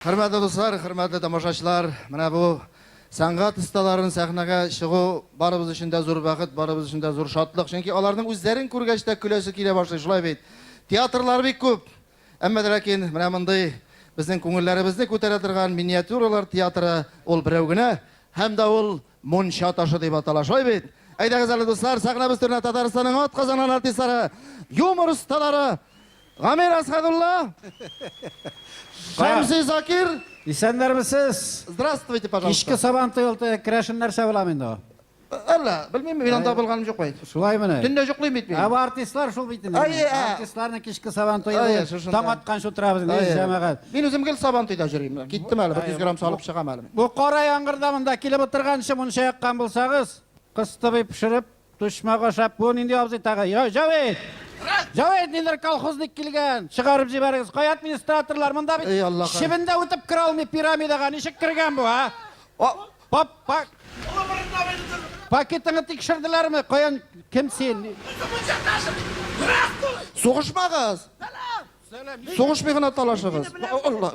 Хөрмәтле дуслар, хөрмәтле тамашачылар, менә бу сәнгать осталарын сәхнәгә чыгу барыбыз өчен дә зур бәхет, барыбыз өчен дә зур шатлык. Чөнки аларның үзләрен күргәч тә көләсе килә башлый, шулай бит. Театрлар бик күп. Әмма дә ләкин менә мондый безнең күңелләребезне күтәрә торган миниатюралар театры ул берәү генә һәм дә ул Мунча ташы дип атала, шулай бит? Әйдәгез әле, дуслар, сәхнәбез түренә Татарстанның атказанган артистлары, юмор осталары Гамир Әсхәдулла, Шәмси Закир. Исәннәрмесез? Здравствуйте, пожалуйста. Кичке сабан туй ул керәшен нәрсә була инде ул? Әллә, белмим, мин анда булганым юк бит. Шулаймыни? Төнлә йоклыйм бит мин. Ә бу артистлар шул бит инде. Әйе, ә. Артистларның кичке сабан туе Әйе, бу. шушында. Таң атканчы утырабыз инде, Әйе. җәмәгать. Мин үзем гел сабан туйда йөрим. Киттем әле, бер 100 грамм салып чыгам әле. Бу кара яңгырда монда килеп утырганчы мунча яккан булсагыз, кыстыбый пешереп, тучмак ашап, бу нинди абзый тагы? Я, Җавит! Җавит, ниндидер колхозник килгән. Чыгарып җибәрегез. Кая администраторлар? Монда бит Эй, Аллаһ. чебен дә үтеп керә алмый пирамидага. Ничек кергән бу, а? О, Пап, пак. Пакетыңны тикшерделәрме? Каян кем син? Сугышмагыз. Сугышмый гына талашыгыз. Алла.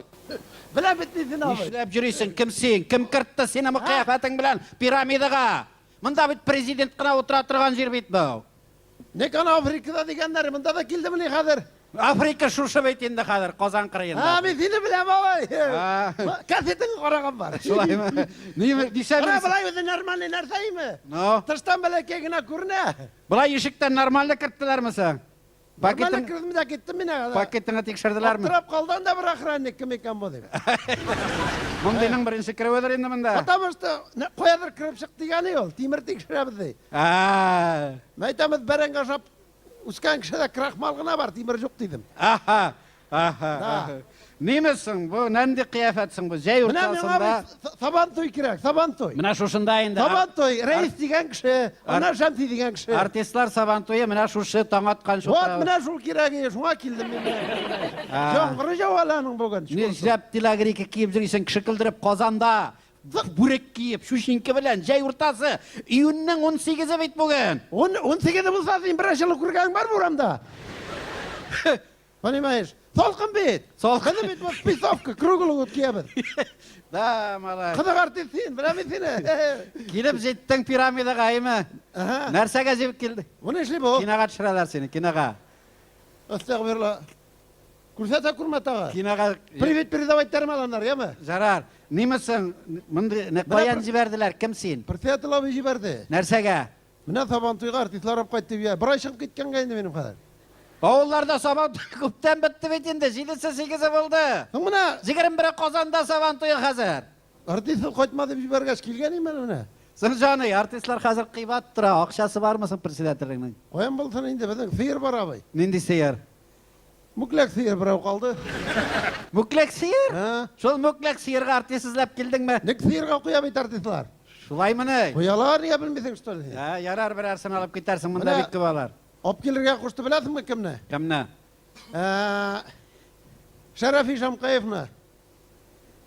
Беләм бит мин сине, абый. Нишләп йөрисең? Кем син? Кем кертте сине бу кыяфәтең белән пирамидага? Монда бит президент кына утыра торган җир бит бу. Ник аны Африкада дигәннәр, монда да килдемени хәзер? Африка шушы бит инде хәзер, Казан кырыенда. Һа, мин сине беләм, абый. А. Кассетаңны караган бар. Шулаймы? Ни, нишләп Кара, йөрисең? болай үзе нормальный нәрсә име? Ну? Тыштан бәләкәй генә күренә. Болай ишектән нормально керттеләрме соң? Нормально Пакетың, кердем дә киттем мин. пакетыңны тикшерделәрме? Аптырап калды анда бер охранник, кем икән бу дип. Мондыйның беренче керүедер инде монда. Потому что каядыр кереп чык дигәне ул, тимер тикшерәбез ди. А. Мин әйтәм, бәрәңге ашап үскән кешедә крахмал гына бар, тимер юк дидем. Аха. Аха. Да. Ниме соң бу? Нинди кыяфәт соң бу? Җәй Менә миңа уртасында. сабан туй кирәк, сабан туй. Менә шушында инде. Сабан туй, рәис дигән кеше, аннан Шәмси дигән кеше. Артистлар сабан туе менә шушы таң атканчы Вот утыра. менә шул кирәк, шуңа килдем мин. Яңгыры җава әле аның бүген. Нишләп телогрейка киеп йөрисең, кеше көлдереп Казанда? Бүрек киеп, шушинке белән, җәй уртасы, июньнең 18-е бит бүген. 18-е булса, син берәр җылы күргәнең бармы урамда? Понимаешь? Салкын бит. Салкын. Безнең бит бу спецовка, круглый год киябез. Да, малай. Кызык артист син, беләм мин сине. Килеп җиттең пирамидага, әйме? Ага. Нәрсәгә җибеп килдең? Бу нишли бу? Кинога төшерәләр сине, кинога. Әстәгъфирулла. Күрсәтә күрмә тагы. Кинога. Привет передавать итәрмен аннары, яме? Жарар. Ниме соң? Мондый каян җибәрделәр? Кем син? Председатель абый җибәрде. Нәрсәгә? Менә Сабантуйга артистлар алып кайт дип, бер ай чыгып киткәнгә инде минем хәзер. Авылларда Сабантуй күптән бетте бит инде, җидесе, сигезе булды. Соң менә. 21-е Казанда Сабантуе хәзер. Артист кайтма дип җибәргәч, килгән имен менә. Соң, җаный, артистлар хәзер кыйбат тора, акчасы бармы соң председательнең? Каян булсын инде, безнең сыер бар, абый. Нинди сыер? Мүкләк сыер берәү калды. Мүкләк сыер? Һа. Шул мүкләк сыерга артист эзләп килдеңме? Ник сыерга куя бит артистлар. Шулаймыни? Куялар, нигә белмисең, что ли? Ә, ярар, берәрсен алып китәрсең, монда Менә бик күп алар. Алып килергә кушты, беләсеңме кемне? Кемне? Ә, Шәрәфи Шамкаевны.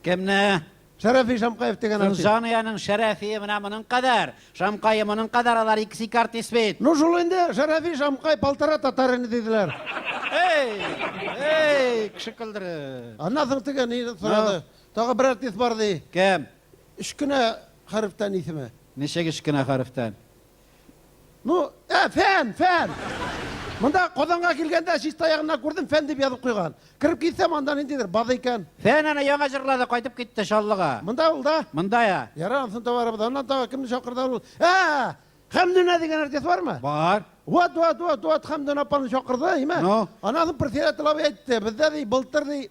Кемне? Шәрәфи Шамкаев дигән артист. Жаныяның Шәрәфие менә моның кадәр, Шамкае моның кадәр, алар икесе ике артист бит. Ну шул инде, Шәрәфи Шамкай полтора татарины диделәр. Эй, эй, кеше көлдереп. Аннан соң теге ни сорады. Тагы бер артист бар ди. Кем? Өч кенә хәрефтән исеме. Ничек өч кенә хәрефтән? Ну, ә, фән, фән. Монда Казанга килгәндә чиста ягыннан күрдем, фән дип язып куйган. Кереп китсәм, анда ниндидер база икән. Фән аны яңа җырлады, кайтып китте Чаллыга. Монда ул да? Монда я. Ярар, анысын табарбыз. Аннан тагы кемне чакырды ул? Ә, Хәмдүнә дигән артист бармы? Бар. Вот, вот, вот, вот, Хәмдүнә апаны чакырды, име? Ну? Аннан соң председатель абый әйтте, бездә ди, былтыр ди,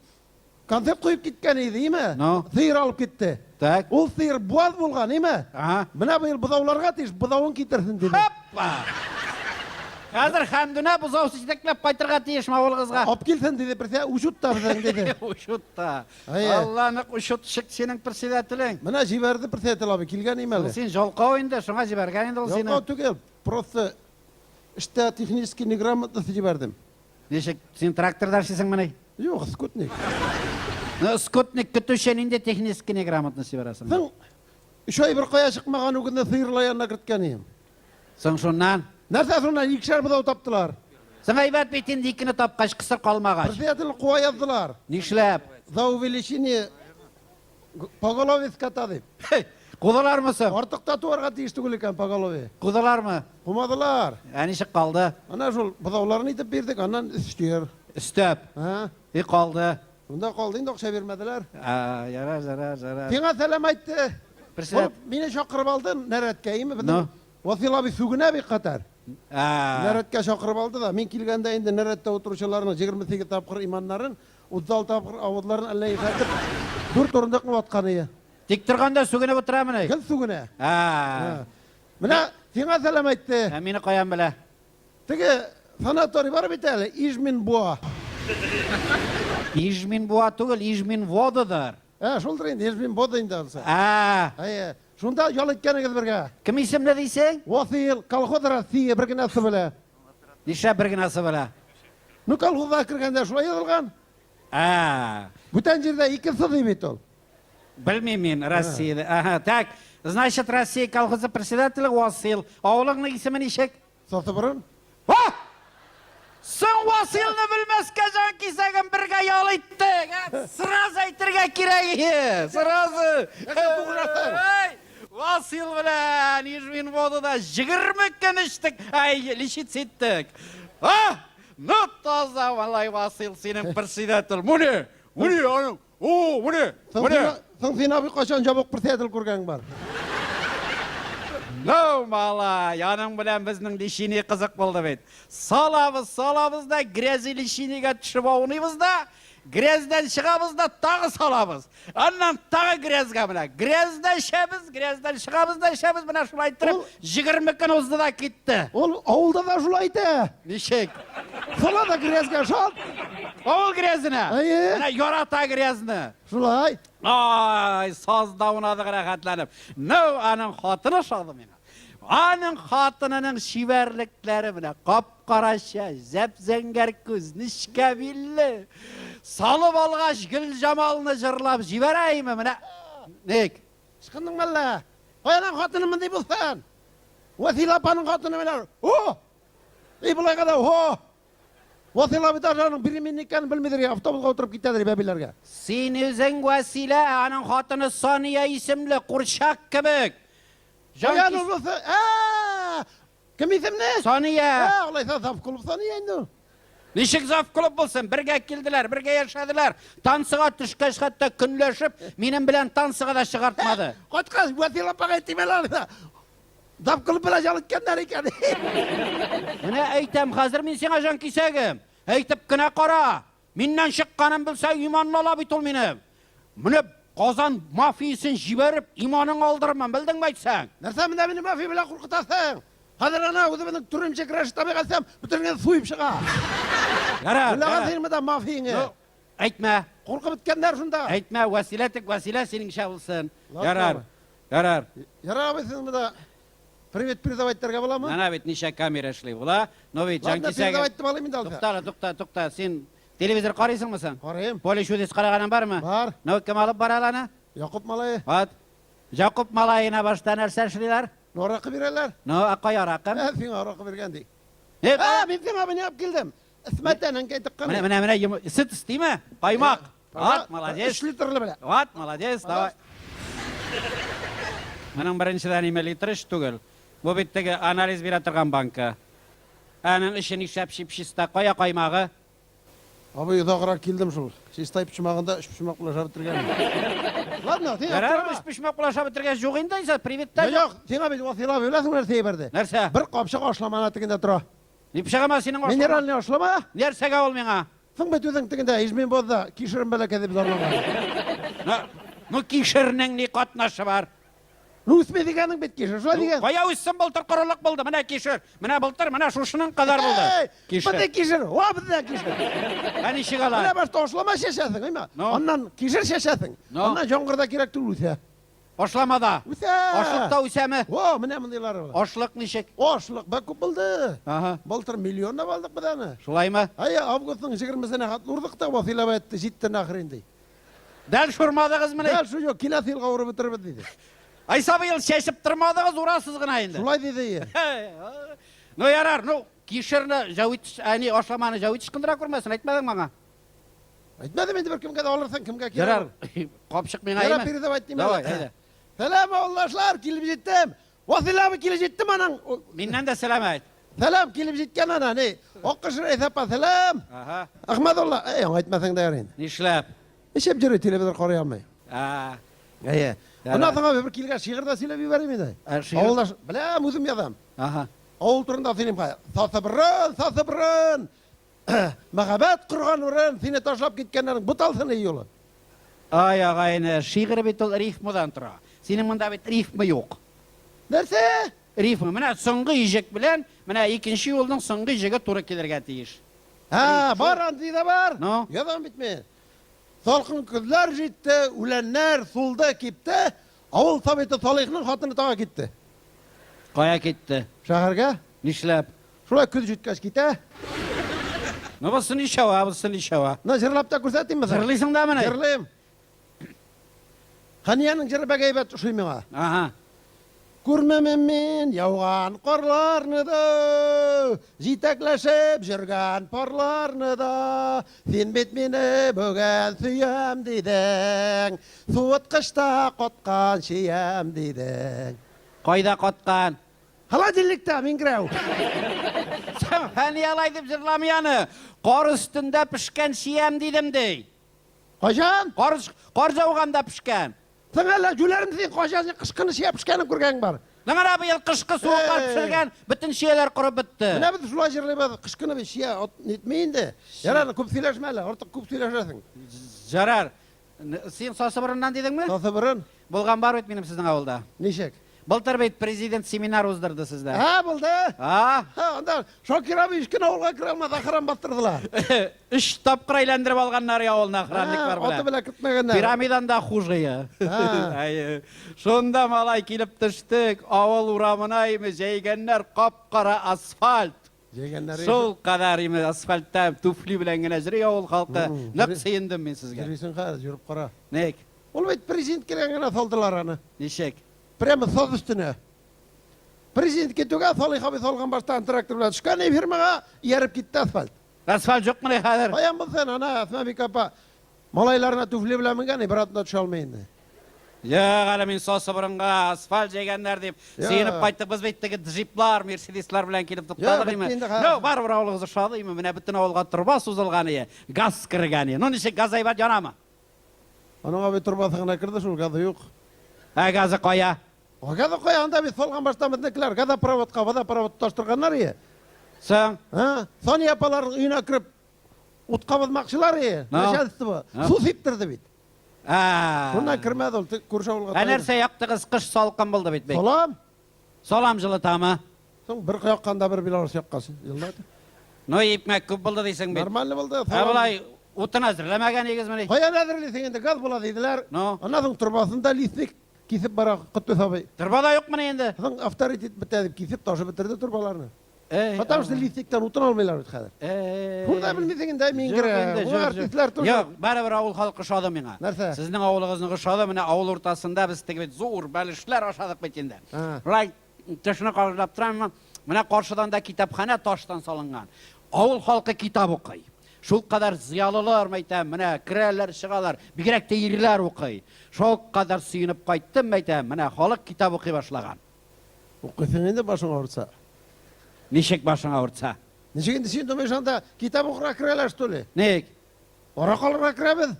Концерт куеп киткән иде, име? Ну? Сыер алып китте. Так. Ул сыер буаз булган, име? Ага. Менә быел бозауларга тиеш, бозавын китерсен диде. Хоппа! Хәзер Хәмдүнә бозау җитәкләп кайтырга тиешме авылыгызга? Алып килсен диде, берсе учетта безнең диде. Учетта. Әйе. Алла нык учетчик синең председателең. Менә җибәрде председатель абый, килгән име әле? Син жалкау инде, шуңа җибәргән инде ул сине. Ялкау түгел, просто эштә технический неграмотность җибәрдем. Ничек, син тракторда эшлисеңмени? Юк, скутник. Ну, скутник көтүче нинди технический неграмотность җибәрәсең? Соң, өч ай бер кая чыкмаган үгезне сыерлар янына керткән идем. Соң шуннан? Нәрсә шуннан, икешәр бозау таптылар. Соң әйбәт бит инде икене тапкач, кысыр калмагач. Председательне куа яздылар. Нишләп? За увеличение Поголовье скота дип. Кудылармы соң? Артык та туарга тиеш түгел икән поголовье. Кудылармы? Кумадылар. Ә ничек калды? Ана шул бозауларын итеп бирдек, аннан өстер. Өстәп. Һа. И калды. Монда калды инде, акча бирмәделәр. А, ярар, ярар, ярар. Сиңа сәлам әйтте. Председатель. Ул мине чакырып алды нәрәткә, име безнең. Ну. Васил абый сүгенә бик катар. А. Нәрәткә чакырып алды да, мин килгәндә инде нәрәттә утыручыларның 28 тапкыр иманнарын, 36 тапкыр авызларын әллә ишетеп, дүрт урындыкны ваткан ие. Тик торганда сүгенеп утырамыни? Гел сүгенә. А. Менә сиңа сәлам әйтте. Ә мине каян белә? Теге санаторий бар бит әле, Ижмин буа. Ижмин буа түгел, Ижмин водыдыр. Ә, шулдыр инде, Ижмин бода инде анысы. А. Әйе, шунда ял иткәнегез бергә. Кем исемле дисең? Васил, колхоз Россия бер генә сы белә. Нишләп бер генә сы белә? Ну, колхозга кергәндә шулай язылган. А. Бүтән җирдә ике сы ди бит ул. Белмим мин Россиядә. Ага, так. Значит, Россия колхозы председателе Васил. Авылыңның исеме ничек? Сасыборын. А! Соң Василны белмәскә җан кисәгем бергә ял иттек. Ә, сразу әйтергә кирәк иде. Сразу. Эй, Васил белән Ижминводада 20 көн эчтек. Ай, лечиться иттек. А! Ну, таза малай Васил синең председатель. Муни, муни, аның О, менә, менә. Соң син абый кайчан җабык председатель күргәнең бар? Ну, малай, аның белән безнең лечение кызык булды бит. Салабыз, салабыз да, грязи лечениегә төшеп ауныйбыз да, грязьдән чыгабыз да, тагы салабыз. Аннан тагы грязьгә менә. Грязьдә эчәбез, грязьдән чыгабыз да эчәбез, менә шулай иттереп, 20 көн узды да китте. Ул авылда да шулай итә. Ничек? Сала да грязьгә шалт. Авыл грязенә. Әйе. Менә ярата грязьне. Шулай. Ай, сазда уйнадык рәхәтләнеп. Ну, аның хатыны ошады миңа. Аның хатынының чибәрлекләре менә кап-кара чәч, зәп-зәңгәр күз, нечкә билле. Салып алгач Гөлҗамалны җырлап җибәрәйме менә? Ник? Ычкындың мәллә? Каяның хатыны мондый булсын? Вәсилә апаның хатыны менә. О! И болайга да, о! Васил абый даже аның беременный икәнен белмидер, я автобусга утырып китәдер бәбиләргә. Син үзең Вәсилә, ә аның хатыны Сания исемле, курчак кебек. Җан Каян кис- ул булса? Ә! Кем исемле? Сания. Ә, алайса завклуб Сания инде ул. Ничек завклуб булсын? Бергә килделәр, бергә яшәделәр. Танцыга төшкәч хәтта көнләшеп, минем белән танцыга да чыгартмады. Кайткач, Васил апага әйтим әле алайса. Завклуб белән ял иткәннәр икән. Менә әйтәм, хәзер мин сиңа җан кисәгем. Әйтеп кенә кара. Миннән чыкканын белсә, иманны ала бит ул минем. Менә Казан мафиясен җибәреп, иманын алдырырмын, белдеңме әйтсәң? Нәрсә менә мине мафия белән куркытасың? Хәзер ана үзебезнең төремче Рәшит абыйга әйтсәм, бөтенләй суеп чыга. Ярар. Уйлаган син монда мафияңе. Ну, әйтмә. Куркып беткәннәр шунда. Әйтмә, Вәсилә тик Вәсилә синеңчә булсын. Ярар. Ярар. Ярар абый, сез монда привет передавать итәргә буламы? Менә бит ничә камера эшли була. Но бит җан Ладно, кисәге. передавать итеп алыйм инде алса. Тукта, тукта, тукта. Син телевизор карыйсыңмы соң? Карыйм. Поле чудес караганың бармы? Бар. Ну, кем алып бара аны? Якуп малае. Вот. Якуп малаена башта нәрсә эшлиләр? Ну, аракы бирәләр. Ну, ә кая аракы? Ә, сиңа аракы биргән ди. Э, Ә, мин сиңа менә алып килдем. Эсмәтән әнкәй тыккан. Менә, менә, менә, сөт өстиме? Каймак. Вот, молодец. 3 литрлы белә. Вот, молодец, давай. Моның беренчедән име литр өч түгел. Бу бит теге анализ бирә торган банка. Аның эче нишләп чип-чиста? Кая каймагы? Абый, озаграк килдем шул. Чистай почмагында өч почмак белән ашап бетергән. Ладно, син Ярар, аптырама. өч почмак белән ашап бетергән юк инде, Айзат, привет та Юк, сиңа бит Васил абый беләсең нәрсә җибәрде? Нәрсә? Бер капчык ашламаны тегендә тора. Дип чыгама синең ашлама. Минеральный ашлама? Нәрсәгә ул миңа? Соң бит үзең тегендә Ижминбозда кишерем бәләкәй дип зарланган. Ну, кишернең ни катнашы бар? Ну, үсми дигәнең бит кишер, шулай дигән. Кая үссен, былтыр корылык булды. Менә кишер. Менә былтыр менә шушының кадәр булды. Кишер. Бездә кишер, ва бездә кишер. Ә ничек алай? Менә башта ашлама чәчәсең, әйме? Аннан кишер чәчәсең. Аннан яңгырда кирәк түгел үсә. Ашламада. Үсә. Ашлыкта үсәме? Во, менә мондыйлары. Ашлык ничек? Ашлык бик күп булды. Ага. Былтыр миллионлап алдык без аны. Шулаймы? Әйе, августның 20-сенә хәтле урдык та, Васил абый әйтте, җитте нахрен ди. Дәл шурмадыгызмыни? Дәл шу юк, киләсе елга урып бетерербез диде. Айса быел чәчеп тормадыгыз, урасыз гына инде. Шулай диде, ие. Ну ярар, ну кишерне җәвит, әни ашламаны җәвит ычкындыра күрмәсен, әйтмәдең маңа. Әйтмәдем инде беркемгә дә алырсың, кемгә кирәк. Ярар, капчык миңа Ярар, передавать итмим. Давай, әйдә. Сәлам, авылдашлар, килеп җиттем. Васил абый килеп җиттем аның. Миннән дә сәлам әйт. Сәлам, килеп җиткән ана, ни. Аккош Рәис апа, сәлам. Ага. Әхмәдулла, әй, аңа әйтмәсәң дә ярый инде. Нишләп? Эчеп йөри, телевизор карый алмый. А. Әйе. Аннан соң абый бер килгән шигырь дә сөйләп җибәрим инде. Авылдаш, беләм, үзем язам. Ага. Авыл турында сөйлим хәзер. Сасы борын, сасы борын. Мәхәббәт корган урын, сине ташлап киткәннәрнең буталсын эй юлы. Ай, агайны, шигырь бит ул рифмадан тора. Синең монда бит рифма юк. Нәрсә? Рифма. Менә соңгы иҗек белән, менә икенче юлның соңгы иҗеге туры килергә тиеш. Һә, бар, андый да бар. Ну? Язам бит мин. Салкын көзләр җитте, үләннәр сулды, кипте. Авыл советы Салихның хатыны тагы китте. Кая китте? Шәһәргә. Нишләп? Шулай көз җиткәч китә. Ну, бусы ничава, бусы ничава. Менә җырлап та күрсәтимме соң? Җырлыйсың да менә? Җырлыйм. Хәниянең җыры бик әйбәт ошый миңа. Ага. Күрмәмен мин яуган карларны да, җитәкләшеп җөргән парларны да. Син бит мине бүген сөям дидең, суыткычта каткан чиям дидең. Кайда каткан? Холодильникта, миңгерәү. Син Хәния алай дип җырламый аны. Кар өстендә пешкән чиям дидем, ди. Кайчан? Кар, кар жауганда пешкән. Син әллә җүләрме син, кайчан син кышкыны чия пешкәнен күргәнең бар? Менә быел кышкы суыклар пешергән, бөтен чияләр корып бетте. Менә без шулай җырлыйбыз, кышкыны бит чия нитми инде. Ярар, күп сөйләшмә әле, артык күп сөйләшәсең. Ярар. Син Сасыборыннан дидеңме? Сасыборын. Булган бар бит минем сезнең авылда. Ничек? Былтыр бит президент семинар уздырды сездә. Һә, булды. А? Һә, анда Шакир абый өч көн авылга керә алмады, охран бастырдылар. Өч тапкыр әйләндереп алганнар авылны охранниклар белән. Аты белән кертмәгәннәр. Пирамидан да хужые. Әйе. Шунда малай килеп төштек, авыл урамына име җәйгәннәр кап-кара асфальт. Җәйгәннәр. Шул кадәр име асфальтта туфли белән генә йөри авыл халкы. Нык сөендем мин сезгә. Йөрисең хәзер, йөреп кара. Ник? Ул бит президент килгән генә салдылар аны. Ничек? Прямо саз өстенә. Президент китүгә Салих абый салган баштан трактор белән төшкән и фирмага ияреп китте асфальт. Асфальт юкмыни хәзер? Каян булсын, ана Әсмабик апа малайларына туфли белән менгән, и бер атна төшә алмый инде. Юк, әле мин Сосыборынга асфальт җәйгәннәр дип сөенеп кайттык. Без бит теге джиплар, мерседеслар белән килеп туктадык име. Ну, барыбер авылыгыз ошады име, менә бөтен авылга торба сузылган ие, газ кергән ие. Ну ничек, газ әйбәт янамы? Аның абый торбасы гына керде шул, газы юк. Ә газы кая? А газы кая? Анда бит салган башта безнекеләр газопроводка, водопровод тоташтырганнар ие. Соң? Һа? Сания апаларның өенә кереп ут кабызмакчылар ие, начальство. Су сиптерде бит. Ә. Шуннан кермәде ул, күрше авылга. Ә нәрсә яктыгыз? Кыш салкын булды бит бик. Салам. Салам җылытамы? Соң бер якканда бер Беларусь яккасы. Елмады. Ну, ипмәк күп булды дисең бит. Нормально булды. Ә болай утын әзерләмәгән идегезмени? Каян әзерлисең инде, газ була диделәр. Ну. Аннан соң торбасын да лисник кисеп бара Котдус абый. Торба да юкмыни инде? Соң авторитет бетә дип кисеп ташып бетерде торбаларны. Эй, Потому что листиктан утын алмыйлар бит хәзер. Эй. Шунда белмисең инде, мин Юк керә. инде, Бу юк, артистлар юк. тоже. Юк, барыбер авыл халкы ошады миңа. Нәрсә? Сезнең авылыгызның ошады, менә авыл уртасында без теге бит зур бәлешләр ашадык бит инде. А. Шулай тешне кабызлап торам. Менә каршыдан да китапханә таштан салынган. Авыл халкы китап укый. Шул кадәр зыялылар, мәйтәм, менә керәләр, чыгалар. Бигрәк тә ирләр укый. Шул кадәр сөенеп кайттым, мәйтәм, менә халык китап укый башлаган. Укыйсың инде башың авыртса. Ничек башың авыртса? Ничек инде син думаешь анда китап укырга керәләр, что ли? Ник? Аракы алырга керәбез.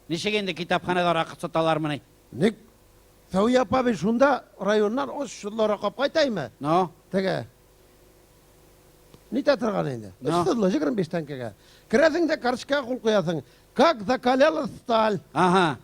Ничек инде китапханәдә аракы саталармыни? Ник? Сәвия апа бит шунда районнан өч чудлы аракы алып кайтаймы? Ну? Теге. Нитә торган инде. Ну? Өч чудлы, 25 тәңкәгә. Керәсең дә карточкага кул куясың. Как закалялась сталь. Ага.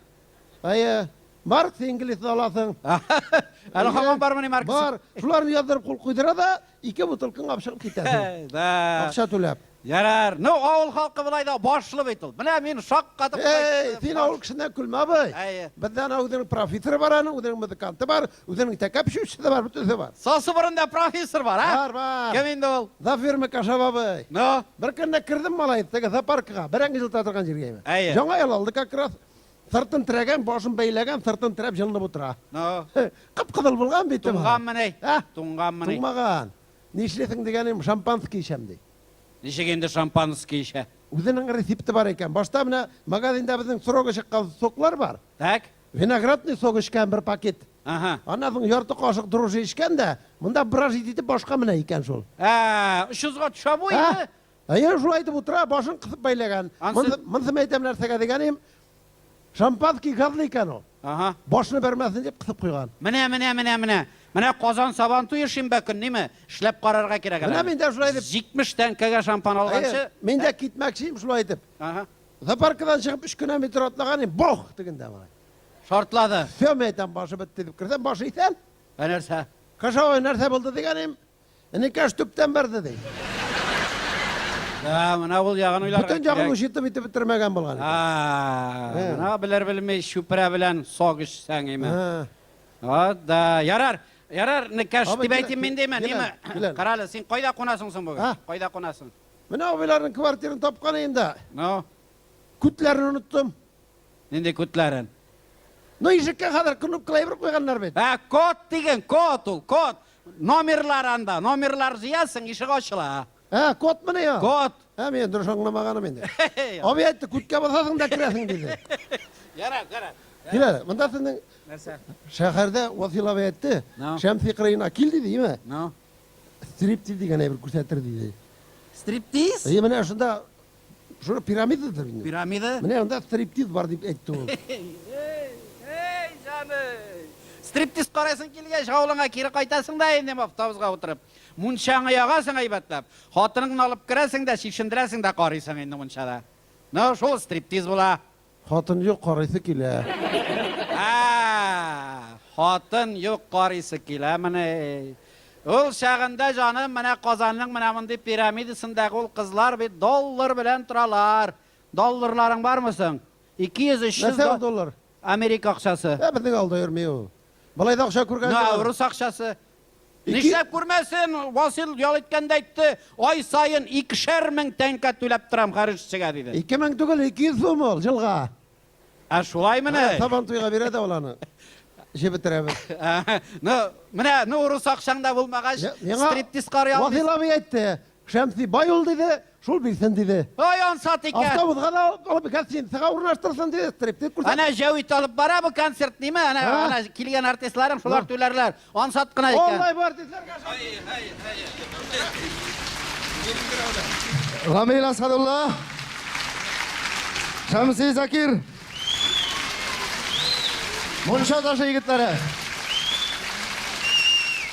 Әйе. Маркс Энгельсны аласың. Әле һаман бармыни Маркс? Бар. Шуларны яздырып кул куйдыра да, ике бутылкаңа алып чыгып китәсең. Да. Акча түләп. Ярар. Ну, авыл халкы болай да башлы бит ул. Менә мин шаккатып Эй, син авыл кешесеннән көлмә, абый. Әйе. Бездә ана үзенең профессоры бар аның, үзенең музыканты бар, үзенең тәкә пешүчесе дә бар, бөтенесе бар. Сасы борында профессор бар, а? Бар, бар. Кем инде ул? Зафир Кашап абый. Ну? Бер көнне кердем малай, теге зоопаркка, бәрәңге җылыта торган җиргә. Әйе. Яңа ел алды как раз. Сыртын терәгән, башын бәйләгән, сыртын терәп җылынып утыра. Ну? Кып-кызыл булган бит. Туңганмыни? Ә? Туңганмыни? Туңмаган. Нишлисең дигәнем, шампанский эчәм ди. Ничек инде шампанский эчә? Үзенең рецепты бар икән. Башта менә магазинда безнең срогы чыккан соклар бар. Так. Виноградный сок эчкән бер пакет. Ага. Аннан соң ярты кашык дрожжи эчкән дә, монда брожить итеп башка менә икән шул. Ә, 300 га төшә бу инде. Әйе, шулай итеп утыра, башын кысып бәйләгән. Ансы- Монысы мен әйтәм нәрсәгә дигәнем, шампанский газлы икән ул. Ага. Башны бәрмәсен дип кысып куйган. Менә, менә, менә, менә. Менә Казан Сабан туе шимбә көн, ниме? Эшләп карарга кирәк әле. Менә мин дә шулай дип. 70 тәңкәгә шампан алганчы. Әйе, мин дә китмәкче идем шулай итеп. Ага. Зоопаркадан чыгып өч кенә метр атлаган идем, бох тегендә малай. Шартлады. Все, мен әйтәм, башы бетте дип керсәм, башы исән. Ә нәрсә? Кашавай нәрсә булды дигән идем. Энекәш төптән бәрде ди. Да, менә ул ягын уйларга Бөтен ягын учитып итеп бетермәгән булган. А, менә белер белми чүпрә белән сок эчсәң име. Һа. А, да, ярар. Ярар, Некәш Абый, дип әйтим мин диме, кил ниме? әле, кил әле. Карале, син кайда кунасың соң бүген? А? Кайда кунасың? Менә абыйларның квартирын тапкан идем дә, Ну, күтләрен оныттым. нинди күтләрен? Ну, ишеккә хәзер кнопкалай бер куйганнар бит. Ә, код диген, код ул, код. Номерлар анда, номерлар җыясың, ишек ачыла. Ә, код мени я? Код. Ә, мин дөрес аңламаганым инде. Абый әйтте, күткә басасың да керәсең диде. Ярар, ярар. Кил әле, монда сезнең Нәрсә? шәһәрдә Васил абый әйтте, Ну. Шәмси кырыена кил диде, име? Ну. Стриптиз дигән әйбер күрсәтер диде. Стриптиз? Әйе, менә шунда шуны пирамидадыр инде. Пирамида? Менә анда стриптиз бар дип әйтте ул. Эй, эй, җаным. Стриптиз карайсың килгәч, авылыңа кире кайтасың да инде автобусга утырып. Мунчаңа ягасың әйбәтләп. Хатыныңны алып керәсең дә, чишендерәсең дә карыйсың инде мунчада. Ну, шул стриптиз була. Хатын юк, карыйсы килә. Ә, хатын юк, карыйсы килә менә. Ул чагында җаным, менә Казанның менә мондый пирамидасындагы ул кызлар бит доллар белән торалар. Долларларың бармы соң? 200, 300 Нәрсә ул доллар? Америка акчасы. Ә, безнең авылда йөрми ул. Болай да акча күргән На, юк. рус акчасы. Ике- Нишләп күрмәсен? Васил ял иткәндә әйтте, ай саен 2 мең тәңкә түләп торам хәришчегә диде. 2000 түгел, 200 сум ул җылга. Ә шулаймыни? Сабан туйга бирә дә ул аны. Җеп бетерәбез. Ну, менә, ну рус акчаң да булмагач, Миңа стриптиз карый алмыйсың. Васил абый әйтте, Шәмси бай ул диде, шул бирсен диде. Ай, ансат икән. Автобусга да алып гостиницага урнаштырсын диде, стриптиз күрсәт. Әнә Җәвит алып бара бу концерт ниме? Әнә, А? әнә килгән артистларым шулар Да. түләрләр. Ансат кына икән. Аллай бу артистларга. Рамил Асхадулла, Шәмси Закир, Мунча ташы егетләре.